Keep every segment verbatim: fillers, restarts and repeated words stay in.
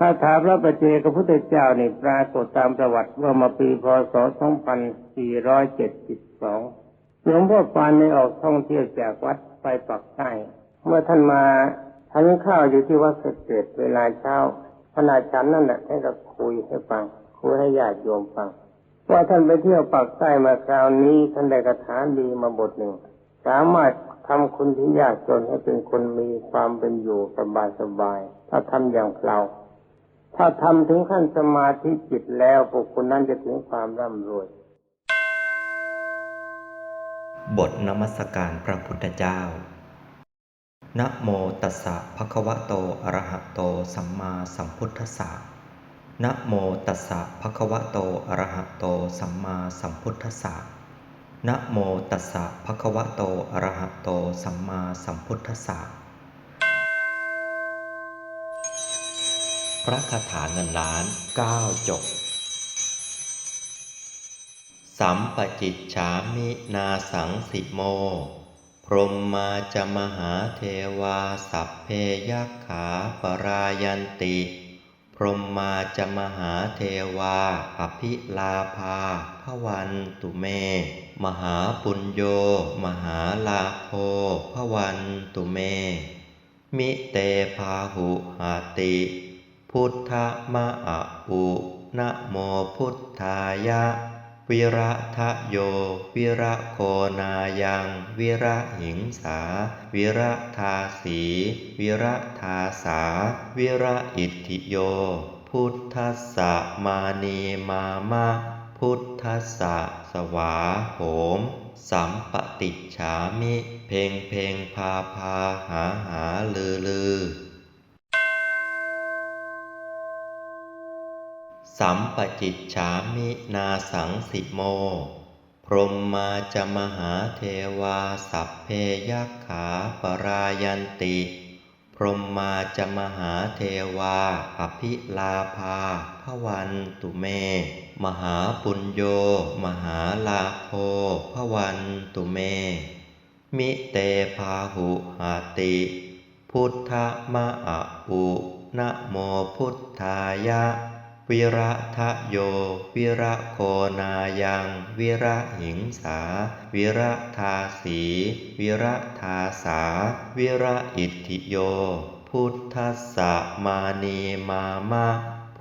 คาถาพระปัจเจกพุทธเจ้านี่ปรากฏตามประวัติว่าเมื่อปี พ.ศ. สองพันสี่ร้อยเจ็ดสิบสอง หลวงพ่อปานได้ออกท่องเที่ยวจากวัดไปปากใต้ เมื่อท่านมาฉันข้าวอยู่ที่วัดสะเกษเวลาเช้า ขณะฉันนั่นแหละท่านก็คุยให้ฟัง คุยให้ญาติโยมฟัง ว่าท่านไปเที่ยวปากใต้มาคราวนี้ ท่านได้คาถาดีมาบทหนึ่ง สามารถทำคนที่ยากจนให้เป็นคนมีความเป็นอยู่สบายๆ ถ้าทำอย่างเรา ถ้าทำถึงขั้นสมาธิจิตแล้ว บุคคลนั้นจะถึงความร่ำรวย บทนมัสการพระพุทธเจ้า Namo tassa bhagavato arahato sammāsambuddhassa. Namo tassa bhagavato arahato sammāsambuddhassa. Namo tassa bhagavato arahato sammāsambuddhassa. พระคาถาเงินล้าน เก้า จบ Sampacicchāmi nāsaṃsimo, brahmā ca mahādevā sabbe yakkhā parāyanti. Brahmā ca mahādevā abhilābhā bhavantu me. Mahāpuñño mahālābho bhavantu me. Mite bāhuhati. Buddha ma a u, namo buddhāya. Viradayo viragonāyaṃ virahiṃsā viradāsī viradāsā viraitthiyo. Buddhassa mānīmāma, buddhassa svāhoma. Sampaṭicchāmi, เพ็งเพ็งพาพา หาหาลือลือ Sampacicchāmi nāsaṃsimo, brahmā ca mahādevā sabbe yakkhā parāyanti. Brahmā ca mahādevā abhilābhā bhavantu me. Mahāpuñño mahālābho bhavantu me. Mite bāhuhati. Buddha ma a u, namo buddhāya. Viradayo viragonāyaṃ virahiṃsā viradāsī viradāsā viraitthiyo. Buddhassa mānīmāma,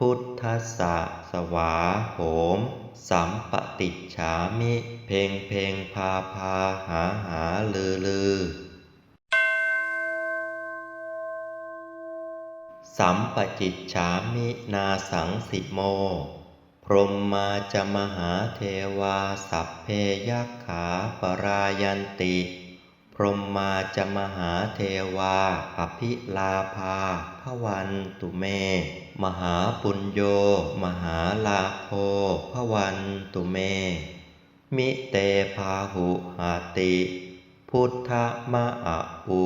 buddhassa svāhoma. Sampaṭicchāmi, เพ็งเพ็งพาพา หาหาลือลือ Sampacicchāmi nāsaṃsimo, brahmā ca mahādevā sabbe yakkhā parāyanti. Brahmā ca mahādevā abhilābhā bhavantu me. Mahāpuñño mahālābho bhavantu me. Mite bāhuhati. Buddha ma a u,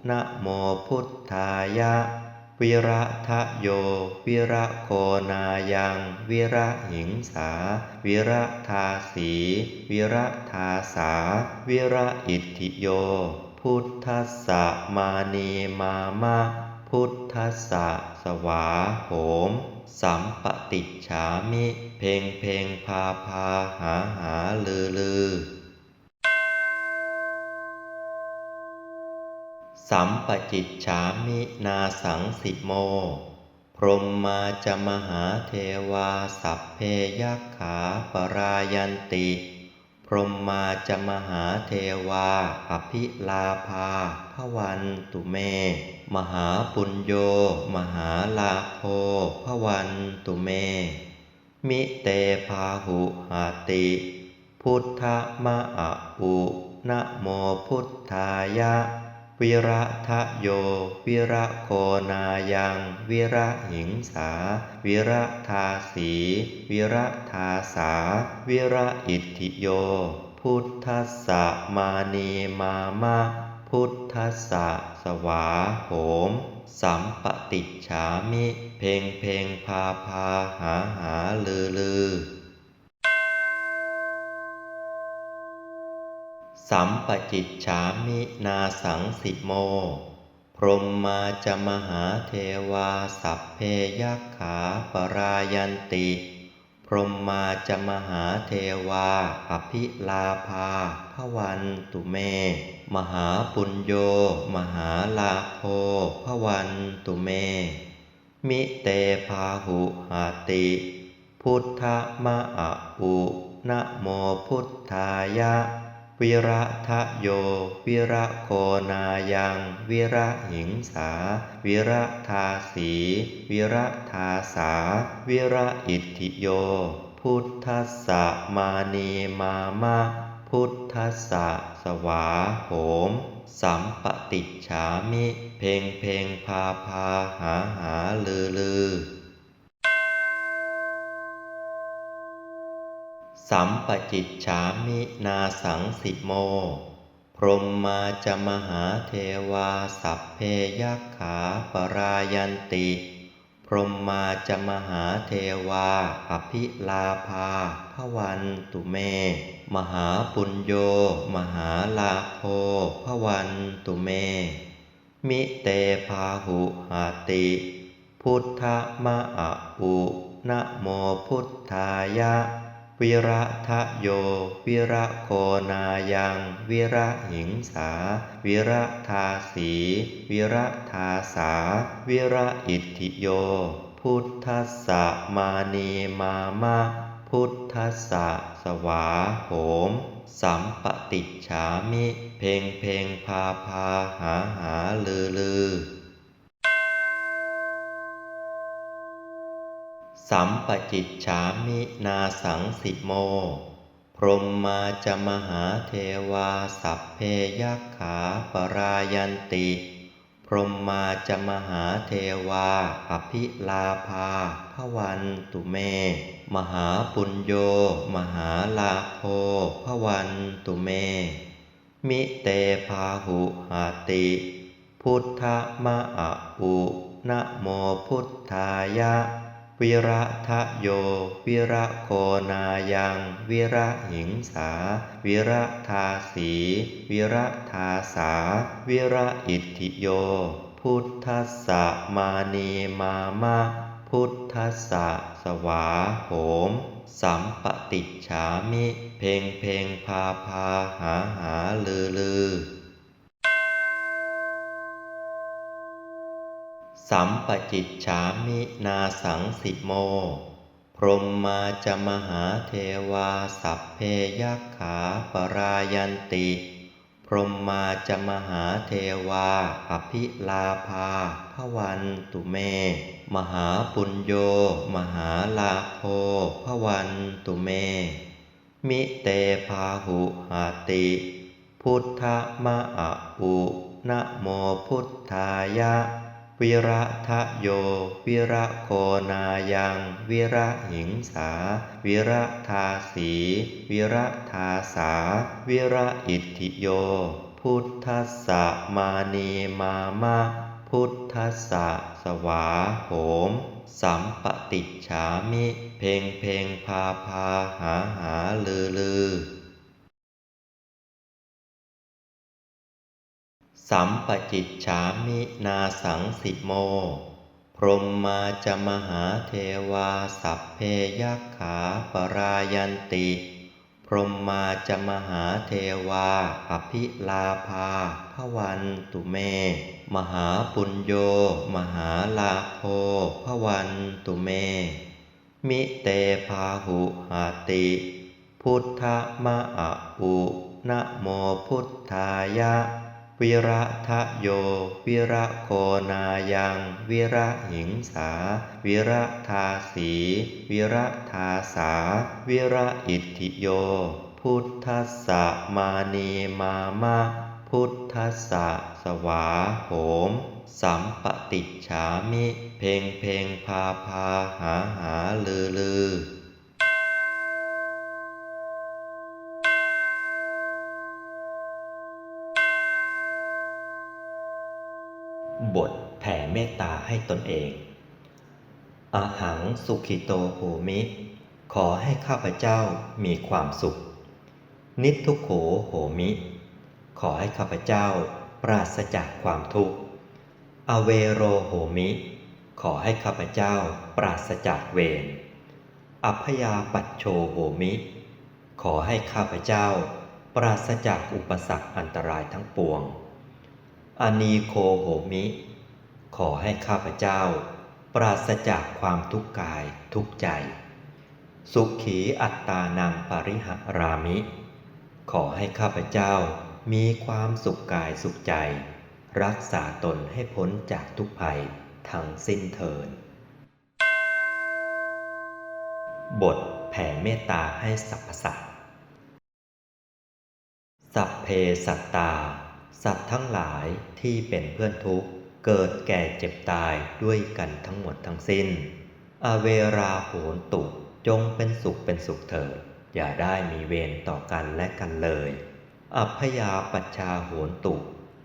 namo buddhāya. Viradayo viragonāyaṃ virahiṃsā viradāsī viradāsā viraitthiyo. Buddhassa mānīmāma, buddhassa svāhoma. Sampaṭicchāmi, เพ็งเพ็งพาพา หาหาลือลือ Sampacicchāmi nāsaṃsimo, brahmā ca mahādevā sabbe yakkhā parāyanti. Brahmā ca mahādevā abhilābhā bhavantu me. Mahāpuñño mahālābho bhavantu me. Mite bāhuhati. Buddha ma a u, namo buddhāya. Viradayo viragonāyaṃ virahiṃsā viradāsī viradāsā viraitthiyo. Buddhassa mānīmāma, buddhassa svāhoma. Sampaṭicchāmi, เพ็งเพ็งพาพา หาหาลือลือ Sampacicchāmi nāsaṃsimo, Brahmā ca mahādevā sabbe yakkhā parāyanti. Brahmā ca mahādevā abhilābhā bhavantu me. Mahāpuñño mahālābho bhavantu me. Mite bāhuhati. Buddha ma a u. Namo buddhāya. Viradayo viragonāyaṃ virahiṃsā viradāsī viradāsā viraitthiyo. Buddhassa mānīmāma. Buddhassa svāhoma. Sampaṭicchāmi. เพ็งเพ็ง พาพา หาหา ฤๅฤๅ Sampacicchāmi. Nāsaṃsimo. Brahmā ca mahādevā sabbe yakkhā parāyanti. Brahmā ca mahādevā abhilābhā bhavantu me. Mahāpuñño mahālābho bhavantu me. Mite bāhuhati. Buddha ma a u. Namo buddhāya. Viradayo viragonāyaṃ virahiṃsā viradāsī viradāsā viraitthiyo. Buddhassa mānīmāma. Buddhassa svāhoma. Sampaṭicchāmi. เพ็งเพ็ง พาพา หาหา ฤๅฤๅ Sampacicchāmi. Nāsaṃsimo. Brahmā ca mahādevā sabbe yakkhā parāyanti. Brahmā ca mahādevā abhilābhā bhavantu me. Mahāpuñño mahālābho bhavantu me. Mite bāhuhati. Buddha ma a u. Namo buddhāya. Viradayo viragonāyaṃ virahiṃsā viradāsī viradāsā viraitthiyo. Buddhassa mānīmāma. Buddhassa svāhoma. Sampaṭicchāmi. เพ็งเพ็ง พาพา หาหา ฤๅฤๅ Sampacicchāmi. Nāsaṃsimo. Brahmā ca mahādevā sabbe yakkhā parāyanti. Brahmā ca mahādevā abhilābhā bhavantu me. Mahāpuñño mahālābho bhavantu me. Mite bāhuhati. Buddha ma a u. Namo buddhāya. Viradayo viragonāyaṃ virahiṃsā viradāsī viradāsā viraitthiyo. Buddhassa mānīmāma. Buddhassa svāhoma. Sampaṭicchāmi. เพ็งเพ็ง พาพา หาหา ฤๅฤๅ Sampacicchāmi. Nāsaṃsimo. Brahmā ca mahādevā sabbe yakkhā parāyanti. Brahmā ca mahādevā abhilābhā bhavantu me. Mahāpuñño mahālābho bhavantu me. Mite bāhuhati. Buddha ma a u. Namo buddhāya. Viradayo viragonāyaṃ virahiṃsā viradāsī viradāsā viraitthiyo. Buddhassa mānīmāma. Buddhassa svāhoma. Sampaṭicchāmi. เพ็งเพ็ง พาพา หาหา ฤๅฤๅ บทแผ่เมตตาให้ตนเอง Ahaṃ sukhito homi. ขอให้ข้าพเจ้ามีความสุข Niddukkho homi. ขอให้ข้าพเจ้าปราศจากความทุกข์ Avero homi ขอให้ข้าพเจ้าปราศจากเวร Abyāpajjho homi ขอให้ข้าพเจ้าปราศจากอุปสรรคอันตรายทั้งปวง Anīgho homi ขอให้ข้าพเจ้าปราศจากความทุกข์กายทุกข์ใจ Sukhī attānaṃ pariharāmi ขอให้ข้าพเจ้ามีความสุขกายสุขใจ รักษาตนให้พ้นจากทุกข์ภัยทั้งสิ้นเทอญ บทแผ่เมตตาให้สรรพสัตว์ Sabbe sattā สัตว์ทั้งหลายที่เป็นเพื่อนทุกข์ เกิดแก่เจ็บตายด้วยกันทั้งหมดทั้งสิ้น Averā hontu จงเป็นสุขเป็นสุขเถิด อย่าได้มีเวรต่อกันและกันเลย Abyāpajjhā hontu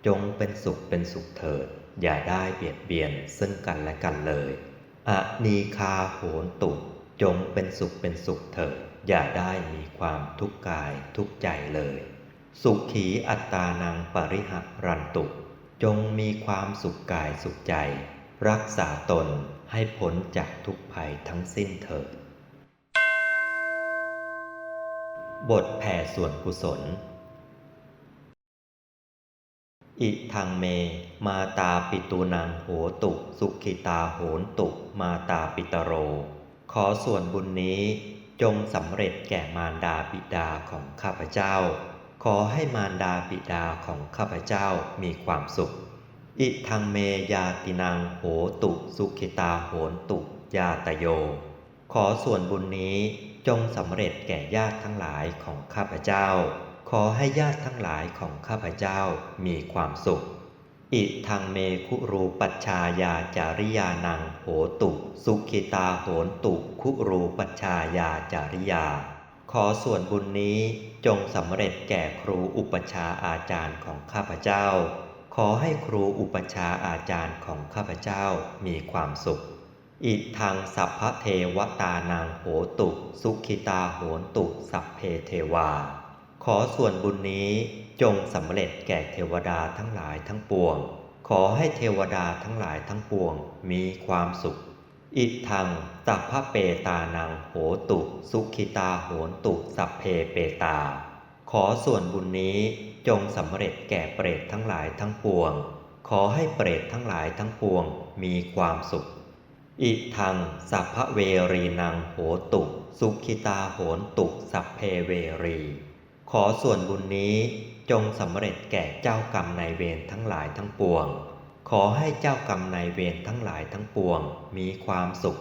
จงเป็นสุขเป็นสุขเถิด อย่าได้เบียดเบียนซึ่งกันและกันเลย Anīghā hontu จงเป็นสุขเป็นสุขเถิด อย่าได้มีความทุกข์กายทุกข์ใจเลย Sukhī attānaṃ pariharantu จงมีความสุขกายสุขใจ รักษาตนให้พ้นจากทุกข์ภัยทั้งสิ้นเถิด บทแผ่ส่วนกุศล Idaṃ me mātāpitūnaṃ hotu, sukhitā hontu mātāpitaro. ขอส่วนบุญนี้จงสำเร็จแก่มารดาบิดาของข้าพเจ้า ขอให้มารดาบิดาของข้าพเจ้ามีความสุข Idaṃ me ñātīnaṃ hotu, sukhitā hontu ñātayo. ขอส่วนบุญนี้จงสำเร็จแก่ญาติทั้งหลายของข้าพเจ้า ขอให้ญาติทั้งหลายของข้าพเจ้ามีความสุข Idaṃ me gurūpajjhāyācariyānaṃ hotu, sukhitā hontu gurūpajjhāyācariyā. ขอส่วนบุญนี้จงสำเร็จแก่ครูอุปัชฌาย์อาจารย์ของข้าพเจ้า ขอให้ครูอุปัชฌาย์อาจารย์ของข้าพเจ้ามีความสุข Idaṃ sabbadevatānaṃ hotu, sukhitā hontu sabbe devā. ขอส่วนบุญนี้จงสำเร็จแก่เทวดาทั้งหลายทั้งปวง ขอให้เทวดาทั้งหลายทั้งปวงมีความสุข Idaṃ sabbapetānaṃ hotu, sukhitā hontu sabbe petā. ขอส่วนบุญนี้จงสำเร็จแก่เปรตทั้งหลายทั้งปวง ขอให้เปรตทั้งหลายทั้งปวงมีความสุข Idaṃ sabbaverīnaṃ hotu, sukhitā hontu sabbe verī. ขอส่วนบุญนี้จงสำเร็จแก่เจ้ากรรมนายเวรทั้งหลายทั้งปวง ขอให้เจ้ากรรมนายเวรทั้งหลายทั้งปวงมีความสุข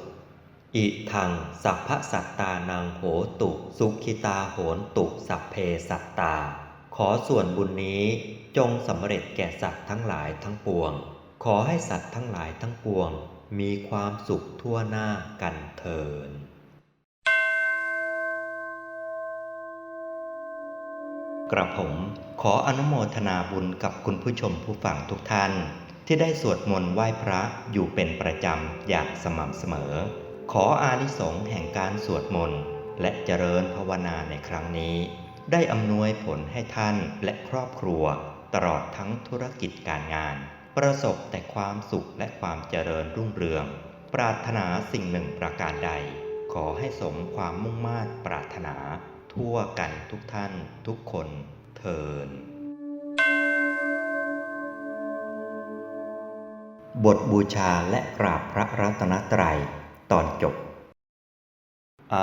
Idaṃ sabbasattānaṃ hotu, sukhitā hontu sabbe sattā. ขอส่วนบุญนี้จงสำเร็จแก่สัตว์ทั้งหลายทั้งปวง ขอให้สัตว์ทั้งหลายทั้งปวงมีความสุขทั่วหน้ากันเทอญ กระผมขออนุโมทนาบุญกับคุณผู้ชมผู้ฟังทุกท่าน ที่ได้สวดมนต์ไหว้พระอยู่เป็นประจำอย่างสม่ำเสมอ ขออานิสงส์แห่งการสวดมนต์และเจริญภาวนาในครั้งนี้ ได้อำนวยผลให้ท่านและครอบครัว ตลอดทั้งธุรกิจการงาน ประสบแต่ความสุขและความเจริญรุ่งเรือง ปรารถนาสิ่งหนึ่งประการใด ขอให้สมความมุ่งมาดปรารถนาทั่วกันทุกท่านทุกคนเทอญ บทบูชาและกราบพระรัตนตรัย ตอนจบ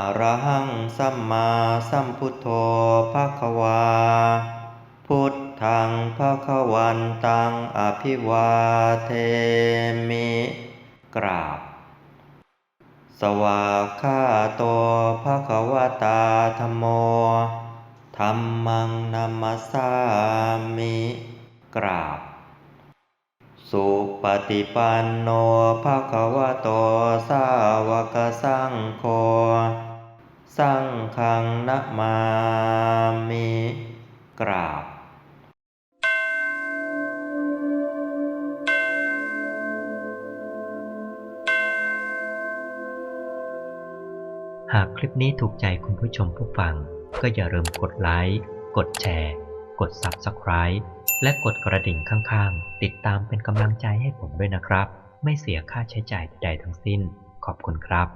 Arahaṃ sammāsambuddho bhagavā, buddhaṃ bhagavantaṃ abhivādemi. กราบ Svākkhāto bhagavatā dhammo, dhammaṃ namassāmi. กราบ Supaṭipanno bhagavato sāvakasaṅgho, saṅghaṃ namāmi. กราบ หากคลิปนี้ถูกใจคุณผู้ชมผู้ฟัง ก็อย่าลืมกดไลค์ กดแชร์ กด Subscribe และกดกระดิ่งข้างๆ ติดตามเป็นกำลังใจให้ผมด้วยนะครับ ไม่เสียค่าใช้จ่ายใดๆทั้งสิ้น ขอบคุณครับ